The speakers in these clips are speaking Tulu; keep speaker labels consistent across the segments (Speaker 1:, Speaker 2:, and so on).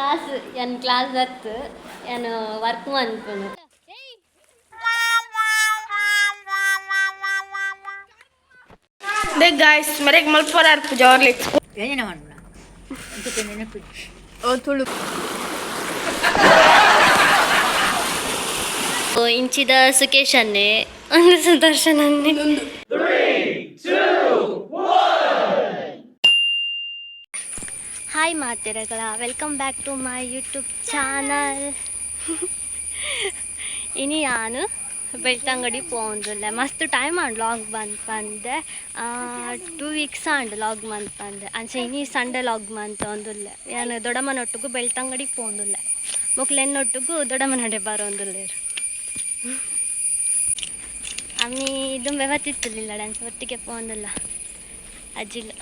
Speaker 1: ಕ್ಲಾಸ್ ಎನ್ ಕ್ಲಾಸ್ ಅತ್ತು ಯಾನ್ ವರ್ಕ್ ಮನ್ಪುನು.
Speaker 2: They guys ಮೆರೆಗ್ ಮಲ್ಪರ ಜೋರ್ಲಿ.
Speaker 3: ಏನೇನ ಮಾಡೋಣ ಅಂತ ನೆನಪು.
Speaker 2: ಓ ತುಳು.
Speaker 1: ಇಂಚಿದ ಸುಕೇಶ್ ಅನ್ನೆ, ಒಂದು ಸುದರ್ಶನ್ ಅನ್ನೆ. ಹಾಯ್ ಮಾತೆರಗಳ, welcome back to my YouTube channel. ಇನಿ ಯಾನು ಬೆಳ್ತಂಗಡಿ ಪೋಂದುಲ್ಲೆ. ಮಸ್ತ್ ಟೈಮ್ ಆಂಡ್ ಲಾಗ್ ಬಂದ್ ಪಂದೆ. 2 ವೀಕ್ಸ್ ಆಂಡ್ ಲಾಗ್ ಮಂತ್ ಪಂದೆ. ಅಂಚೆ ಇನಿ ಸಂಡೇ ಲಾಗ್ ಮಂತ್ ಒಂದುಲ್ಲೆ. ಯಾನು ದೊಡ್ಡಮ್ಮನೊಟ್ಟುಗು ಬೆಳ್ತಂಗಡಿ ಪೋಂದುಲ್ಲೆ. ಮೊಕ್ಲು ಎನ್ನೊಟ್ಟುಗು ದೊಡ್ಡಮ್ಮನಡೆ ಬರೋಂದುಲ್ಲೇರು. ಅಮ್ಮಿ ದುಂಬೆ ಬತ್ತಿತ್ತಿರ್ಲಿಲ್ಲ, ಡ್ಯಾನ್ಸ್ ಒಟ್ಟಿಗೆ ಪೋಂದುಲ್ಲ. ಅಜ್ಜಿಲ್ಲ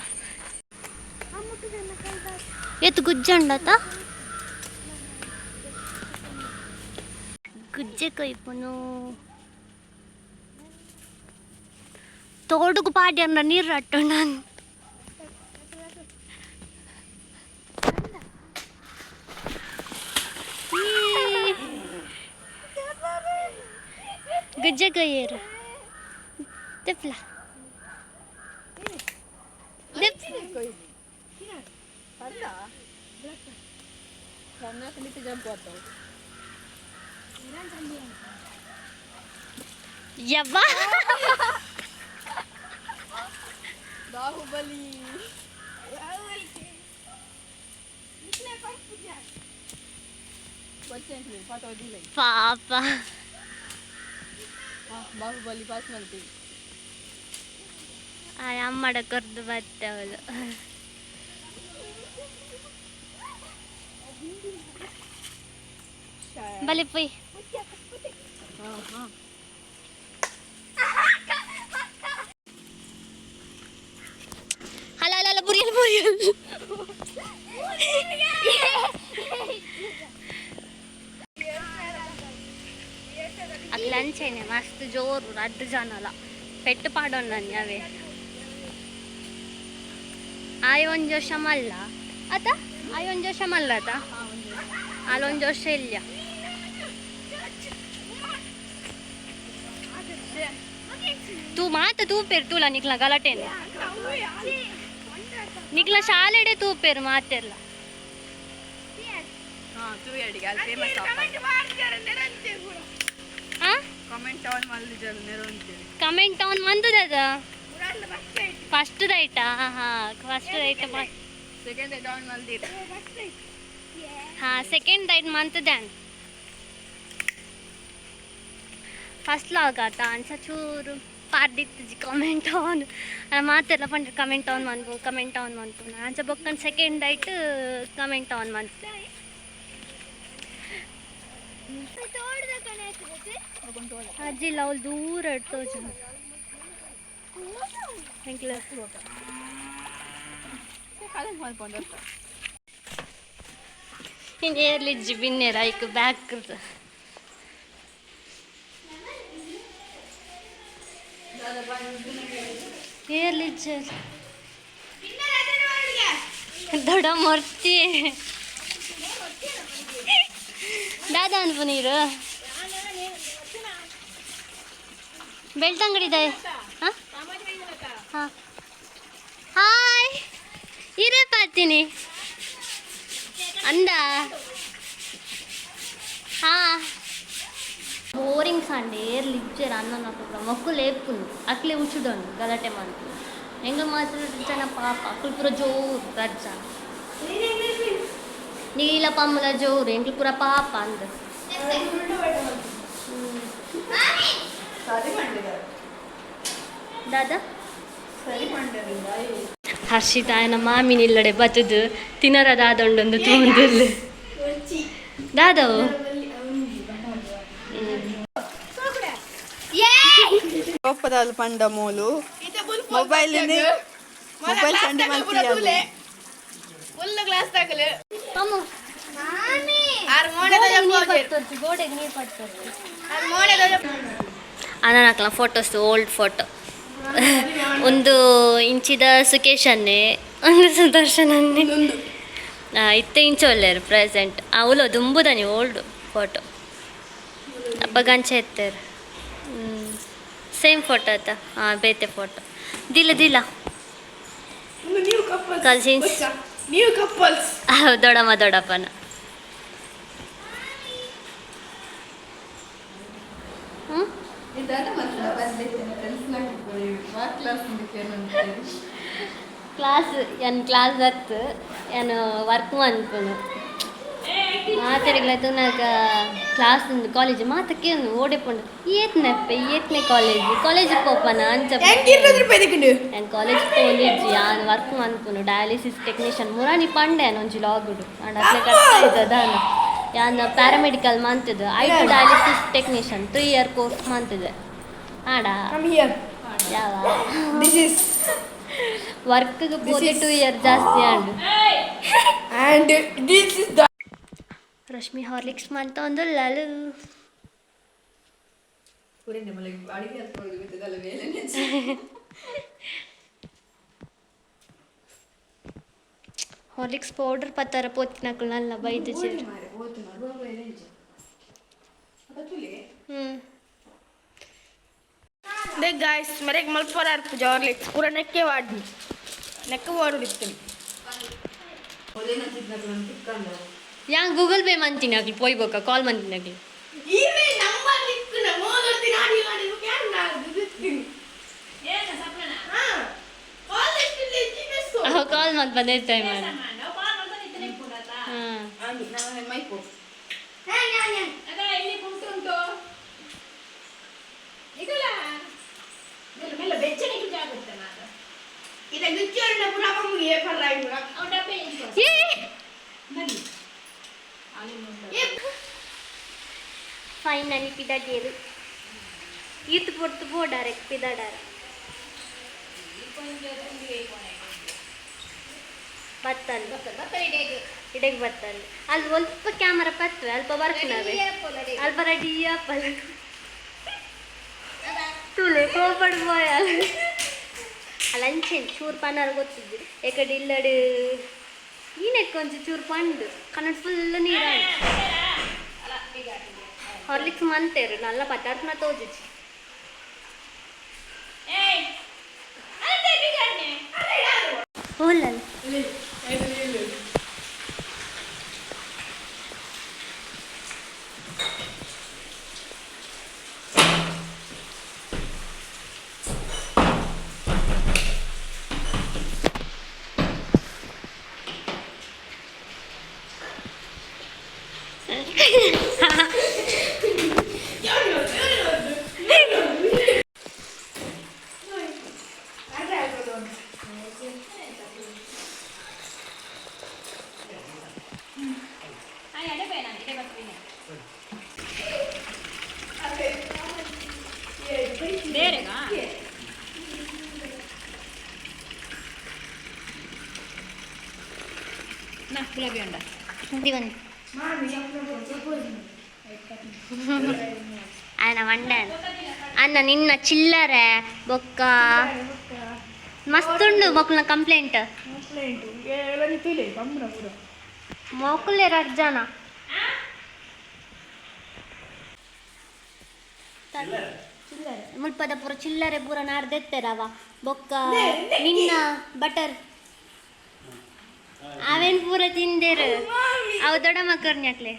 Speaker 1: ಏತ್ ಗುಜ್ಜಂಡತ ಗುಜ್ಜೆ ಕೊಯ್ಪುನು. ತೋಡುಗು ಪಾಡ್ಯಂಡ ನೀರು ಅಟ್ಟು ನಾನು. ಗುಜ್ಜೆ ಕೊಯ್ಯರು. ದೆಪ್ಲ ದೆಪ್. ಯವ್ವ.
Speaker 2: ಬಾಹುಬಲಿ.
Speaker 1: ಪಾಪ.
Speaker 2: ಬಾಹುಬಲಿ ಪಾಸ್ ಮಾಡ್ತೀವಿ.
Speaker 1: ಆ ಅಮ್ಮಡ ಕೊರ್ದು ಬತ್ತೆ ಅವಳು. ಬಲೆ ಪೊಯ್. ಅಲ್ಲ ಅಲ್ಲ ಅಲ್ಲ, ಬುರಿಯಲ್ ಬುರಿಯಲ್. ಅಕ್ಲ ಅಂಚೆನೆ ಮಸ್ತ್ ಜೋರು. ರಡ್ಡು ಜನಲ ಪೆಟ್ಟು ಪಾಡೋಣ ಅವೇ. ಆಯ್ ಒಂಜಿ ವರ್ಷ ಮಲ್ಲ ಅತ, ಆಯ್ ಒಂಜಿ ವರ್ಷ ಮಲ್ಲ ಅತ, ಅಲ್ಲೊಂಜಿ ವರ್ಷ ಇಲ್ಲ. ತೂ ಮಾತ ತೂಪೇರು ತೂಲ ನಿಕ್ಲ ಗಲಾಟೆನ. ನಿಕ್ಲ ಶಾಲೆಡೆ ತೂಪೇರು ಮಾತೆಲ್ಲ.
Speaker 2: ಹಾ, ತೂಯಡಿಗೆ ಅಲ್ಲಿ ಫೇಮಸ್.
Speaker 1: ಹಾ.
Speaker 2: ಕಮೆಂಟ್ ಆನ್ ಮಲ್ದಿಜಲ್ ನೆರವಂತೀರಿ.
Speaker 1: ಕಮೆಂಟ್ ಅವನ್ ಮಂದದ ಫಸ್ಟ್ ರೈಟಾ? ಹಾ, first right.
Speaker 2: Second right on ಮಲ್ದಿರಿ.
Speaker 1: ಹಾ, ಸೆಕೆಂಡ್ ರೈಟ್ ಮಂತದ. ಫಸ್ಟ್ ಲಾಗ್ ಆತ ಅಂಚ ಚೂರು ಪಾರ್ದಿತ್ತುಜಿ ಕಮೆಂಟ್ ಆನ್. ಮಾತೆಲ್ಲ ಪಂಡ ಕಮೆಂಟ್ ಆನ್ ಮನ್ಪು, ಕಮೆಂಟ್ ಆನ್ ಮನ್ಪು. ಅಂಚ ಬೊಕ್ಕನ್ ಸೆಕೆಂಡ್ ರೈಟ್ ಕಮೆಂಟ್ ಆನ್ ಮನ್ಪು. ಅಜ್ಜಿಲ್ಲ, ಅವಳು ದೂರ ತೋಜ. ಎಂಕ್ಲ
Speaker 2: ಮಲ್ಕೊಂಡು.
Speaker 1: ಇನ್ನು ಏರ್ಲಿಜ್ಜಿ ಬಿನ್ನೇರ ಐಕ್ ಬ್ಯಾಕ್. ಏರ್ಲಿಜ್ಜಿ ದೊಡ್ಡ ಮೊರ್ತಿ. ದಾದಾ ಅನ್ಪು ನೀರು ಬೆಳ್ತಂಗಡಿ ಹಾಂ ಹಾಂ. ಹಾಯ್, ಇರೇ ಪಾತೀನಿ ಅಂದ. ಹಾ, ಬೋರಿಂಗ್ ಸಂಡೆ ಏರ್ಲಿ ಇಜ್ಜೆರ್. ಅನ್ನ ಪೂರ ಮೊಕ್ಕು ಲೇಪುನು. ಅಕ್ಲೆ ಉಚುಡೊಂಡು ಗಲಾಟೆ ಮನ್ಪು. ಎಂಗ್ಲ ಮಾತ್ರ ಜನ ಪಾಪ, ಅಕ್ಲು ಪೂರ ಜೋರು ರಡ್ಡ್ ಜನ. ನೀಲ ಪಮ್ಮಲ ಜೋರು, ಎಂಕ್ಲು ಪೂರ ಪಾಪ ಅಂದ್.
Speaker 2: ಸರಿ ಮಾಡಿದ್ದಾರೆ.
Speaker 1: ದಾದಾ.
Speaker 2: ಸರಿ ಮಾಡಿದ್ದಾರೆ.
Speaker 1: ಹರ್ಷಿತಾ ಆಯನ ಮಾಮಿನಿಲ್ಲಡೆ ಬತ್ತುದು ತಿನರ ದಾದೊಂಡೊಂದು ತೂಂದುಲ್ಲು. ದಾದವು.
Speaker 4: ಕೋಪದಾಲ್ ಪಂಡ ಮೂಲು ಮೊಬೈಲ್ ಮೊಬೈಲ್ ಸಂಡಿ ಮಲ್ತಿಯಾಲ.
Speaker 2: ಫುಲ್ ಗ್ಲಾಸ್ ದಾಖಲೆ.
Speaker 1: ಅಮ್ಮ.
Speaker 2: ಆರ್ ಮೋನೆ.
Speaker 1: ನೀರು ಪತ್ತೊರ್ಚಿ, ಗೋಡೆಗೆ ನೀರು ಪತ್ತೊರ್ಚಿ.
Speaker 2: ಆರ್ ಮೋನೆ.
Speaker 1: ಅನನಕ್ಲ ಫೋಟೋಸ್, ಓಲ್ಡ್ ಫೋಟೋ. ಒಂದು ಇಂಚಿದ ಸುಕೇಶ್ ಅನ್ನೆ, ಒಂದು ಸುದರ್ಶನ್ ಅನ್ನೆ. ಇತ್ತೆ ಇಂಚ ಒಲ್ಲೇರು ಪ್ರೆಸೆಂಟ್. ಅವಳು ದುಂಬುದನಿ ಓಲ್ಡ್ ಫೋಟೋ. ಅಪ್ಪಗಂಚೆ ಎತ್ತೇರು. ಸೇಮ್ ಫೋಟೋ ಆತ. ಹಾಂ, ಬೇತೆ ಫೋಟೋ ದಿಲ್ಲ ದಿಲ್ಲ.
Speaker 2: ನೀವು ಕಪಲ್ಸ್.
Speaker 1: ಕಸಿನ್ಸ್.
Speaker 2: ನೀವು ಕಪಲ್ಸ್.
Speaker 1: ದೊಡಮ್ಮ ದೊಡ್ಡಪ್ಪನ. ಹ್ಞೂ. ಕ್ಲಾಸ್ ಎನ್ ಕ್ಲಾಸ್ ಹತ್ತು ಏನು ವರ್ಕ್ ಮನ್ಪುನು ಮಾತೆರೆಗ್ಲ ತೂನಾಗ ಕ್ಲಾಸ್ ಕಾಲೇಜ್ ಮಾತಕ್ಕೆ ಓಡೆಪುಂಡು. ಏತ್ನೆಪ್ಪೆ ಏತ್ನೆ ಕಾಲೇಜ್ ಕಾಲೇಜ್ ಪೋಪನ ಅಂಚ.
Speaker 2: ಹೆಂಗೆ 20 ರೂಪಾಯಿ ತಗೊಂಡು?
Speaker 1: ನಾನು ಕಾಲೇಜ್ ಪೋಂದಿಜ್ಜಿ. ಯಾನ್ ವರ್ಕ್ ಮನ್ಪುನು ಡಯಾಲಿಸಿಸ್ ಟೆಕ್ನಿಷಿಯನ್. ಮುರಾನಿ ಪಂಡೆ ಒಂಜಿ ಲಾಗುಡು ಅಂಡ್ ಅಪ್ಲೈ ಕಟ್ತಾ ಇದ್ದದಾನ. ಯಾನ್ ಪ್ಯಾರಾಮೆಡಿಕಲ್ ಮಂತದ್ದು I to dialysis technician 3 year course ಮಂತಿದೆ ಆಡ.
Speaker 2: Come here.
Speaker 1: ಯಾವ?
Speaker 2: This is
Speaker 1: ವರ್ಕ್ಗೆ ಪೋತೆ 2 ಇಯರ್ ಜಾಸ್ತಿ and.
Speaker 2: And this is the
Speaker 1: Rashmi Horlicks ಮಂತ ಒಂದು ಲಲು.
Speaker 4: ಅಡಿಗೆ ಬೇಲೆ.
Speaker 1: ಹಾರ್ಲಿಕ್ಸ್ ಪೌಡರ್ ಪತ್ತಾರ ಪೋತಿನಕುಲು ನಲ್ಲ ಬೈದು ಚೇರು. ಹ್ಞೂ.
Speaker 2: They guys, ಮರೆಗೆ ಮಲ್ಪರ ಅರ್ಪುಜ ಹಾರ್ಲಿಕ್ಸ್ ಪೂರ ನೆಕ್ಕೆ ವಾಡ್ನಿ ನೆಕ್ಕೆ ವಾಡುಡಿತ್ತೀನಿ.
Speaker 1: ಯಾನ್ ಗೂಗಲ್ ಪೇ ಮಂತೀನಿ ಆಗ್ಲಿ ಪೋಯ್ಬೋಕ ಕಾಲ್ ಮಂತೀನಿ ಆಗ್ಲಿ.
Speaker 2: ಈವೇ ನಂಬರ್ ನಿಕ್ಕುನ ಮೋದರ್ತಿ ನಾಡಿ ಮಾಡಿ can ನಾನು ಹಾ ಕಾಲ್ ಎಷ್ಟು
Speaker 1: ಅವ ಕಾಲ್ ಮಂತ್ ಬಂದೈತೆ ಮಾಡಿ. ಹಾಂ.
Speaker 4: ಮೈಪು.
Speaker 1: ಏ, ಫೈನಲಿ ಪಿದಾಡೇರು. ಈತ್ ಪೊರ್ತು ಪೋ ಡೈರೆಕ್ಟ್ ಪಿದಾಡಾರ ಬತ್ತಲ್ಲ ಇಡೆಗ್ ಬತ್ತಲ್ಲ. ಅಲ್ಲಿ ಸ್ವಲ್ಪ ಕ್ಯಾಮರಾ ಪತ್ವೆ ಅಲ್ಪ ಬರ್ಕುನವೆ ಅಲ್ಪ ರೆಡಿ ಅಪ್ಪಲ್ಲ ತುಲೆ ಕೋಪಡ್ ಬಾಯ್ ಅಲ್ಲ. ಅಂಚೆನ್ ಚೂರು ಪನ್ನಾರ ಗೊತ್ತಿದ್ದು ಎಕಡೆ ಇಲ್ಲಡು ಈನೆಕ್ ಒಂಚು ಚೂರು ಪಂಡು ಕನ್ನಡ ಫುಲ್ ನೀರು. ಹಾರ್ಲಿಕ್ಸ್ ಮಂತೇರು ನಲ್ಲ ಪದಾರ್ಥ ತೋಜುಜಿ. ಹೋಲಲ್ಲ. ದಿವನ್ ಆಯನ ಮಂಡನ್ ಅನ್ನ ನಿನ್ನ ಚಿಲ್ಲರೆ ಬೊಕ್ಕ ಮಸ್ತ್ ಉಂಡು ಮಕ್ಕಳ ಕಂಪ್ಲೇಂಟ್. ಮೋಕುಲೆ ರಡ್ ಜನ ಮುಲ್ಪದ ಪೂರ ಚಿಲ್ಲರೆ ಪೂರ ನಾಡ್ದೆತ್ತೆರವ. ಬೊಕ್ಕ ನಿನ್ನ ಬಟರ್ ಅವೇನ್ ಪೂರ ತಿಂದೇರು. ಅವು ದೊಡ್ಡ ಮಕ್ಕರ್ನ್ಯಾಕ್ಲೆ.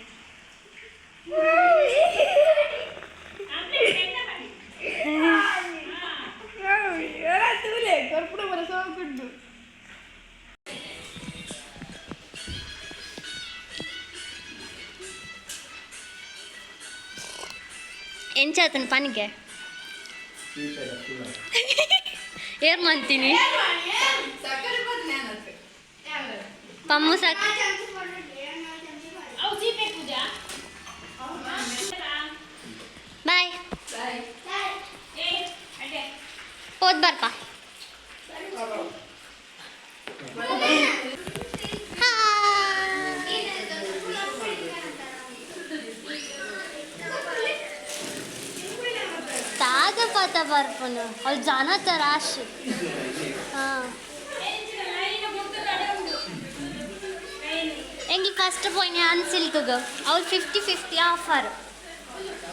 Speaker 1: ಎಂಚಾತನ ಪನಿಗೆ ಏರ್ ಮಂತೀನಿ ಪಮ್ಮು ಸಾಕು. ಬಾಯ್ ಹೋದ್ ಬರ್ಪ. ತಾಗ ಪಾತ ಬರ್ಪನು ಅಲ್ಲಿ ಜನ ರಾಶಿ. ಹಾಂ. ಎಂಗಿ ಫಸ್ಟ್ ಪೋಯಿನಿ ಅನ್ ಸಿಲ್ಕ್ಗ್ ಅವ್ಳು 50-50 ಆಫರ್.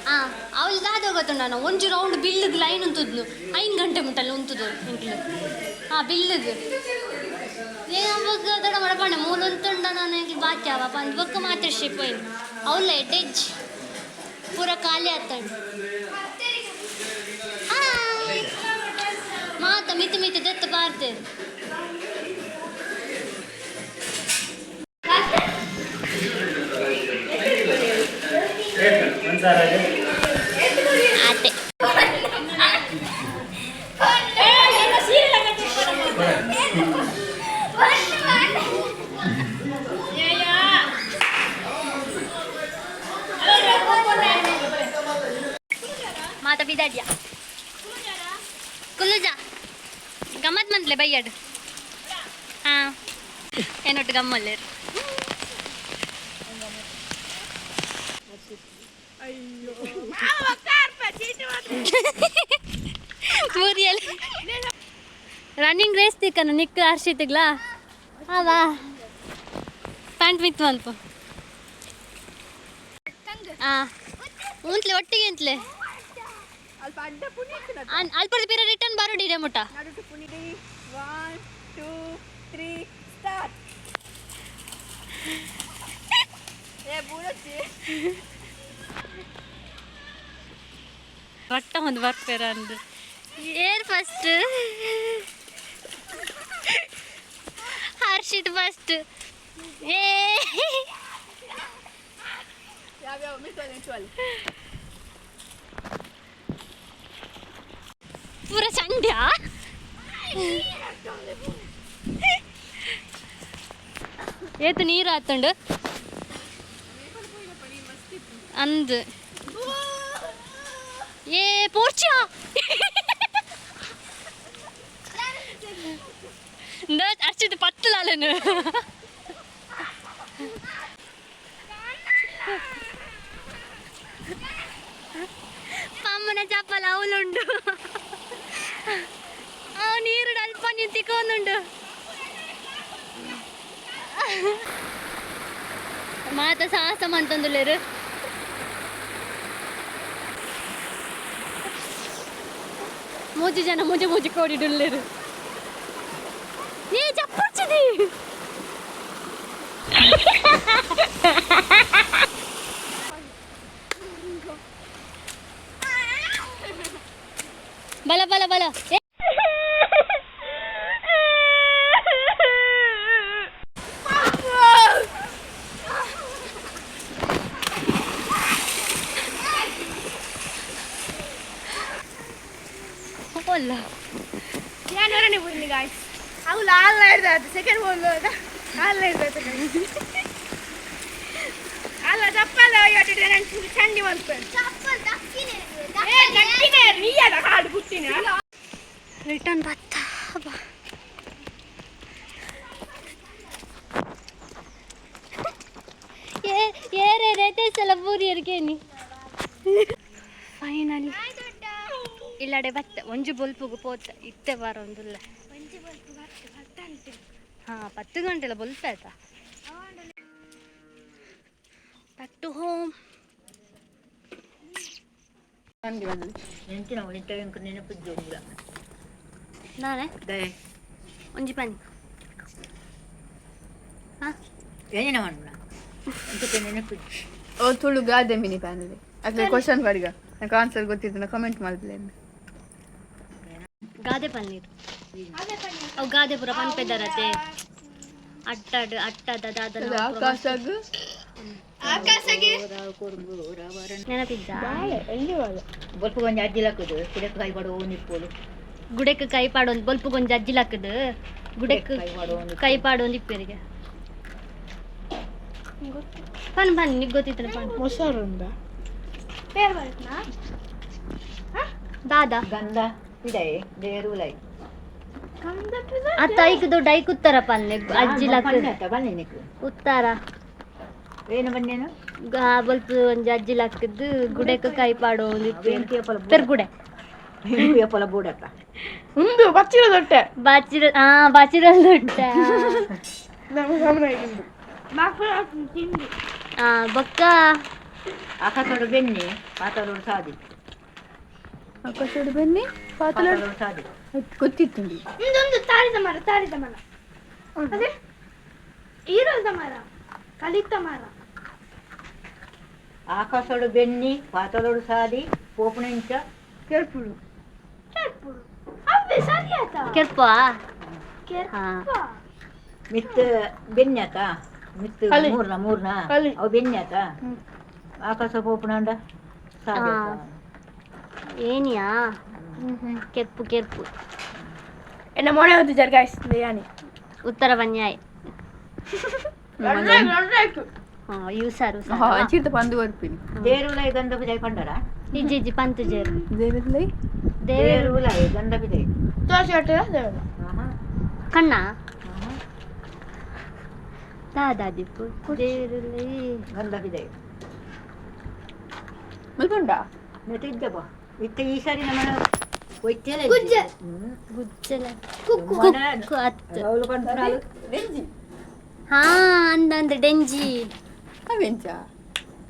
Speaker 1: ಹಾಂ, ಅವಳು ದಾದ ಗೊತ್ತುಂಡ, ಒಂಜಿ ರೌಂಡ್ ಬಿಲ್ಗ್ ಲೈನ್ ಉಂತುದ್ನು 5 ಗಂಟೆ ಮುಟ್ಟಲ್ಲ ಉಂತುದು ಎಂಕ್ಲು. ಹಾಂ, ಬಿಲ್ಗ್ ಏ ಬೊಕ್ಕ ದೊಡ್ಡ ಮಡಪಂಡೆ ಮೂಲು ಉಂತುಂಡ ನಾನು ಎಂಕ್ಲು ಬಾಕಿ ಆವ ಪಂದ್ ಬೊಕ್ಕ ಮಾತ್ರ ಪೋಯಿನಿ. ಅವಳ ಎಡ್ಡೆಜ್ ಪೂರ ಖಾಲಿ ಆತಂಡು. ಹಾಯ್ ಮಾತ ಮಿತಿ ಮಿತಿ ದತ್ತು ಬಾರ್ತೇವೆ. ಆತೆ ಮಾತ ಬಿದಾಡ್ಯ ಕುಲ್ಲುಜ ಗಮ್ಮತ್ ಮಂತ್ಲೆ ಬೈಯಾಡು. ಹಾಂ, ಏನೊಟ್ಟು ಗಮ್ಮಲ್ಲೇರು. ಮೂರಿಯಲ್ಲಿ ರನ್ನಿಂಗ್ ರೇಸ್ ತಿಕ್ಕನ ನಿಕ್ ಹರ್ಷಿತಿಗ್ಲಾ ಅವಾ ಪ್ಯಾಂಟ್ ಮಿತ್ ಮಲ್ಪ. ಹಾಂ, ಉಂತ್ಲೆ ಒಟ್ಟಿಗೆ ಅಂತಲೆ.
Speaker 4: ಅಲ್ಪ ಅಡ್ಡ ಪುಣಿ
Speaker 1: ಅಲ್ಪದ ಪಿರ ರಿಟರ್ನ್ ಬರೋಡಿದೆ ಮುಟ್ಟ.
Speaker 4: ನಡುಟು ಪುಣಿಡಿ. 1 2 3 ಸ್ಟಾರ್ಟ್. ಏ ಬೂರಚ್ಚಿ.
Speaker 1: ಬಟ್ಟ ಒಂದು ಬರ್ಪೇರ ಅಂದು ಏರ್ ಫಸ್ಟ್ ಹರ್ಷಿತ್ ಫಸ್ಟ್. ಏ
Speaker 4: ಯಾವ್ಯಾವ ಮಿಟ್ಟಲ್ಲಿ ನಿಂಚುವಲ್ಲಿ.
Speaker 1: ಪೂರ ಚಂಡ್ಯ ಏತು ನೀರು ಆತಂಡು ಅಂದು. ಏ ಪೋರ್ಚಿಯ ಅರ್ಚಿದ್ ಪತ್ತಲಾಲನು. ಪಮ್ಮನ ಚಪ್ಪಲ ಅವಲುಂಡು. ಆ ನೀರು ಅಲ್ಪ ನಿಂತಿಕೊಂದುಂಡು. ಮಾತ ಸಾಹಸ ಮಂತಂದುಲೇರು. ಮೂಜಿ ಜನ ಮೂಜಿ ಮೂಜಿ ಕೋಡಿಡುಲ್ಲೇರು. ಏ ಚಪ್ಪಚ್ಚಿದಿ ಬಲ ಬಲ ಬಲ. ಏ ಅಲ್ಲ.
Speaker 2: ഞാൻ ഒരെണ്ണ പോയിരുന്നു ഗായ്സ്. അവൾ ആളായിരുന്നു സെക്കൻഡ് ബോൾ ആളായിരുന്നു. ಅಲ್ಲ ಚಪ್ಪಲ್ ಚಂಡಿ ಮಲ್ಪೆ ನೀಯದ ಕಾಡು ಗುಟ್ಟಿನ.
Speaker 1: ರಿಟರ್ನ್ ಬತ್ತ ಬಾ. ಏ ಏರೇ ರೇತೇಸಲ ಪೂರಿಯರ್ಗೇನಿ. ಫೈನಲಿ ಇಲ್ಲಡೆ ಬತ್ತೆ. ಒಂಜಿ ಬೊಲ್ಪುಗು ಪೋತೆ ಇತ್ತೆ ಬರೋಂದುಲ್ಲ. ಹಾಂ, 10 ಗಂಟೆಲ ಬೊಲ್ಪ ಆಯ್ತಾ. ಬ್ಯಾಕ್ ಟು ಹೋಮ್.
Speaker 3: ಎಂಚಿನ ಉಳಿತ ಎಂಕ್ ನೆನಪಿದ್ದು ಉಂಡ.
Speaker 1: ನಾನೇ
Speaker 3: ದಯೆ.
Speaker 1: ಒಂಜಿ ಪನಿ ಹಾಂ.
Speaker 3: ಏನ ಮನ್ಪುನ ಎಂಚ ನೆನಪಿದ್ದು.
Speaker 4: ಓ ತುಳು ಗಾದೆ ಮಿನಿ ಪ್ಯಾನಲ್ ಅದ್ರ ಕ್ವಶನ್ ಬರಿಗ ನಂಗೆ ಆನ್ಸರ್ ಗೊತ್ತಿತ್ತು ಕಮೆಂಟ್ ಮಾಡ್ಬಿಲ್ಲ.
Speaker 1: ಗಾದೆ ಪನ್ನೀರ್ ಅವು ಗಾದೆ ಪೂರ ಪನ್ಪೆದರತೆ ಅಟ್ಟಡ್ ಅಟ್ಟದ ದಾದ.
Speaker 4: ಆಕಾಶಗ್
Speaker 1: ನೆನಪಿದ್ದ.
Speaker 3: ಬೊಲ್ಪು ಒಂಜಿ ಅಜ್ಜಿಲಕ್ಕದು ಕುಡಕ್ಕೆ ಕೈ ಪಡುವ ನಿಪ್ಪೋಲು.
Speaker 1: ಗುಡೆಕ್ ಕೈ ಪಾಡೊಂದು ಬೊಲ್ಪುಗೊಂಜಿ ಅಜ್ಜಿಲಾಕದು ಗುಡೆಕ್
Speaker 3: ಕೈ ಪಾಡೊಂದು
Speaker 1: ಕೈ ಪಾಡೊಂದು ಇಪ್ಪರಿಗೆ ಪನ್ ಪನ್ ನಿಗ್ ಗೊತ್ತಿತ್ತು ಪನ್.
Speaker 2: ಮೊಸರುಂದ.
Speaker 1: ದಾದಾ.
Speaker 3: ಗಂಧ ಪಿಡೈ ದೇರುಲೈ.
Speaker 1: ಅತ್ತ ಐಕ್ ದೊಡ್ಡ ಐಕ್ ಉತ್ತರ ಪನ್ನೆ ಅಜ್ಜಿಲಾಕ.
Speaker 3: ಬನ್ನಿ ನಿಕ್ಕು.
Speaker 1: ಉತ್ತರ.
Speaker 3: ಏನು ಬನ್ನೇನು?
Speaker 1: ಬೊಲ್ಪು ಒಂಜಿ ಅಜ್ಜಿಲಾಕದು ಗುಡೆಕ್ ಕೈ ಪಾಡೊಂದು
Speaker 3: ಕೇಪಲ.
Speaker 1: ಪೆರ್ಗುಡೆ.
Speaker 3: ಏಪಲ ಬೂಡತ್ತ.
Speaker 2: ಉಂದು ಬಚ್ಚಿರ ದೊಟ್ಟೆ.
Speaker 1: ಬಾಚಿರ, ಹಾ, ಬಾಚಿರಲ್ ದೊಡ್ಡ.
Speaker 2: ನಮ್ಮ ಗಮನ ಉಂದು. ತಿಂಡಿ.
Speaker 1: ಬೊಕ್ಕ.
Speaker 3: ಆಕಾಶೋಡು ಬೆನ್ನಿ ಪಾತಾಳೋಡು ಸಾದಿ.
Speaker 4: ಆಕಾಶೋಡು ಬೆನ್ನಿ ಪಾತಲ.
Speaker 3: ಪಾತಾಳೋಡು ಸಾದಿ.
Speaker 4: ಗೊತ್ತಿತ್ತು.
Speaker 2: ಇಂದೊಂದು ತಾರಿದ ಮರ, ತಾರಿದ ಮರ, ಅದೇ ಈರೋದ ಮರ, ಕಲಿತ ಮರ.
Speaker 3: ಆಕಾಶೋಡು ಬೆನ್ನಿ ಪಾತಾಳೋಡು ಸಾದಿ ಪೋಪುಣಿಂಚ.
Speaker 4: ಕೇಳ್ಪುಡು.
Speaker 2: ಕೆರ್ಪುಡು, ಅವೇ ಸರಿ ಆತ.
Speaker 1: ಕೆರ್ಪ.
Speaker 2: ಕೆರ್ಪ.
Speaker 3: ಮಿತ್ ಬೆನ್ನಿ ಆತ, ಮಿತ್.
Speaker 2: ಕಲಿ.
Speaker 3: ಮೂರ್ನ ಮೂರ್ನ.
Speaker 2: ಕಲಿ.
Speaker 3: ಅವು ಬೆನ್ನಿ ಆತ, ಆಕಾಶ ಪೋಪುಣಂಡ ಸಾದಿ ಆತ.
Speaker 1: ಏನಿಯಾ, ಕೆರ್ಪು ಕೆರ್ಪು.
Speaker 2: ಎನ್ನ ಮೊಳೆ ಹೊತ್ತಿದ್ದಾರೆ ಗಾಯ್ಸ್ ಬಿರಿಯಾನಿ.
Speaker 1: ಉತ್ತರ ಬನ್ಯಾಯ್. ಯೂಸಾರು.
Speaker 4: ಹಾ, ಅಂಚಿರ್ತ ಪಂದು ಬರ್ಪಿನಿ.
Speaker 3: ದೇರುಲೈ ಗಂಧ ಬಿಜೈ ಪಂಡರ.
Speaker 1: ಇಜ್ಜಿ ಇಜ್ಜಿ, ಪಂತು ಜೇರು.
Speaker 4: ದೇವದಲೈ.
Speaker 1: ದೇವರು.
Speaker 3: ದೇರುಲೈ ಗಂಧ ಬಿಜೈ.
Speaker 2: ದೋಸೆ ಹೊಟ್ಟೆ.
Speaker 1: ಕಣ್ಣ ದಾದಾದಿಪ್ಪು ದೇವರಲ್ಲಿ.
Speaker 3: ಗಂಧ ಬಿಜೈ.
Speaker 4: ಮಲ್ಪುಂಡ.
Speaker 3: ಮೆತ್ತಿದ್ದಪ್ಪ ಇತ್ತ ಈ ಸಾರಿ ನಮ್ಮ ಒಯ್ತೇಲೆ.
Speaker 2: ಗುಜ್ಜೆ.
Speaker 1: ಗುಜ್ಜಲ.
Speaker 3: ಕುಕ್ಕು.
Speaker 1: ಕುಕ್ಕು ಅತ್ತು.
Speaker 3: ಅವಳು ಪಂಡ್ರಾಳು.
Speaker 4: ಡೆಂಜಿ.
Speaker 1: ಹಾ, ಅಂದಂದ್ರೆ ಡೆಂಜಿ.
Speaker 4: ಅವೆಂಚ?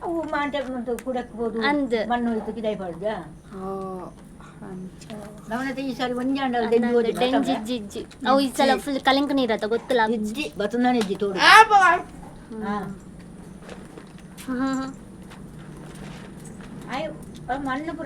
Speaker 3: ಅವು ಮಾಂಟ ಮಂತು ಕುಡಕ್ಬೋದು.
Speaker 1: ಅಂದ್.
Speaker 3: ಮಣ್ಣು ಇತ್ತು ಕಿದಾಯಿ ಪಡ್ದ.
Speaker 4: ಅಂಚ.
Speaker 3: ನಮ್ಮನೆ ಈ ಸಾರಿ ಒಂಜಿ ಅಂಡಲ್ ಡೆಂಜಿ.
Speaker 1: ಅಂದಂದ್ರೆ ಡೆಂಜಿ ಜಿಜ್ಜಿ. ಅವು ಈ ಸಲ ಫುಲ್ ಕಲಿಂಕ ನೀರತ್ತ ಗೊತ್ತಿಲ್ಲ.
Speaker 3: ಇಜ್ಜಿ ಬತ್ತುಂದಾನೆ ಇಜ್ಜಿ ತೋಡು. ಹಾ. ಆಯ್ ಮಣ್ಣು ಪೂರ.